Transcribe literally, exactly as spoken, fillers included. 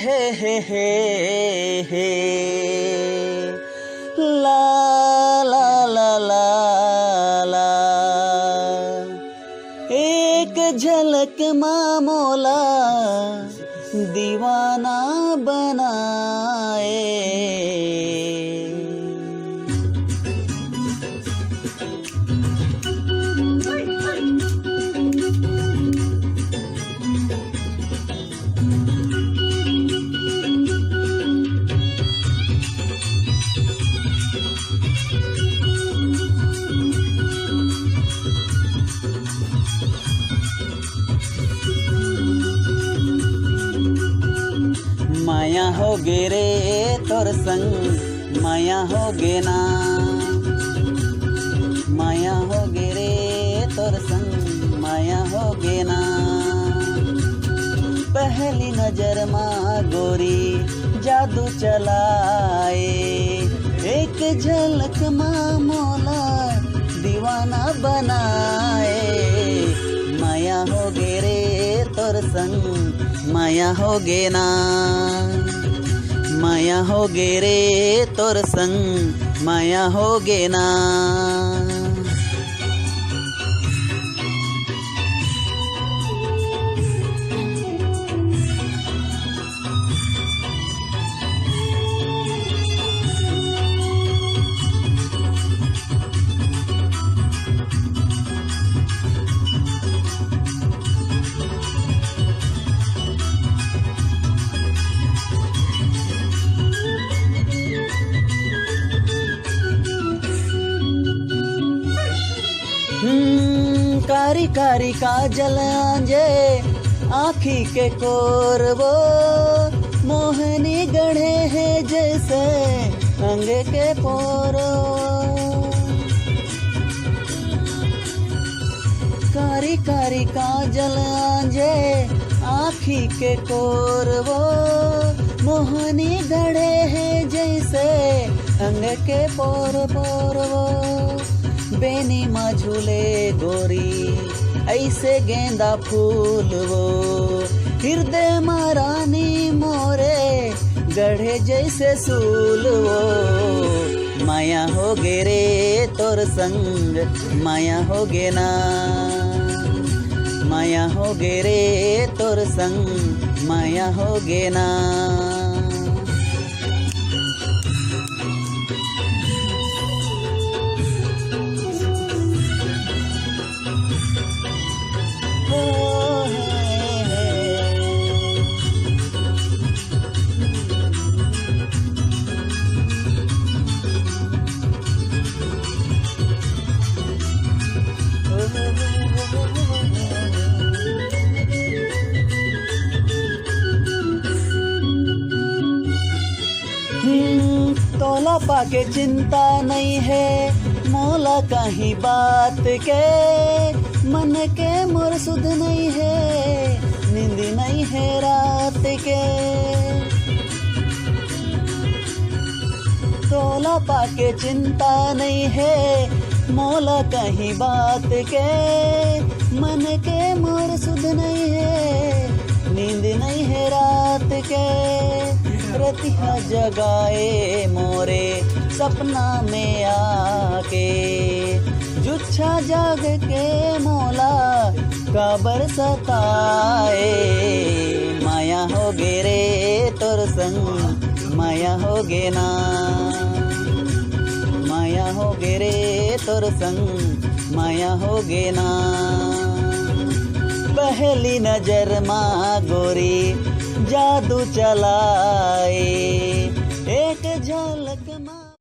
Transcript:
हे, हे, हे, हे। ला, ला, ला, ला, ला। एक झलक मा मोला दीवाना बनाए। माया हो गे रे तोर संग, माया हो गे ना। माया हो गे रे तोर संग, माया हो गे ना। पहली नजर मा गोरी जादू चलाए, एक झलक मा मोला दीवाना बनाए। माया हो गे रे तोर संग, माया हो गे ना। माया हो गे रे तोर संग, माया हो गे ना। हम्म, कारी कारी काजल आंजे आँखी के कोरवो, मोहनी गढ़े हे जैसे अंग के पोरो। कारी कारी काजल आंजे आँखी के कोरवो, मोहनी गढ़े हे जैसे अंग के पोर पोरवो। बेनी मा झूले गोरी ऐसे गेंदा फूल वो, हृदय मा रानी मोरे गढ़े जैसे सूल वो। माया हो गे रे तोर संग, माया हो गे ना। माया हो गे रे तोर संग, माया हो गे ना। हम्म, तोला पाके चिंता नइ हे मोला कहीं बात के, मन के मोर सुध नइ हे, नींद नइ हे रात के। तोला पाके चिंता नइ हे मोला कहीं बात के, मन के मोर सुध नइ हे, नींद नइ हे रात के। रतिहा जगाए मोरे सपना में आके, जुच्छा जाग के मोला काबर सताए। माया हो गे रे तोर संग, माया हो गे ना। माया हो गे रे तोर संग, माया हो गे ना। पहली नजर मा गोरी जादू चलाए, एक झलक मा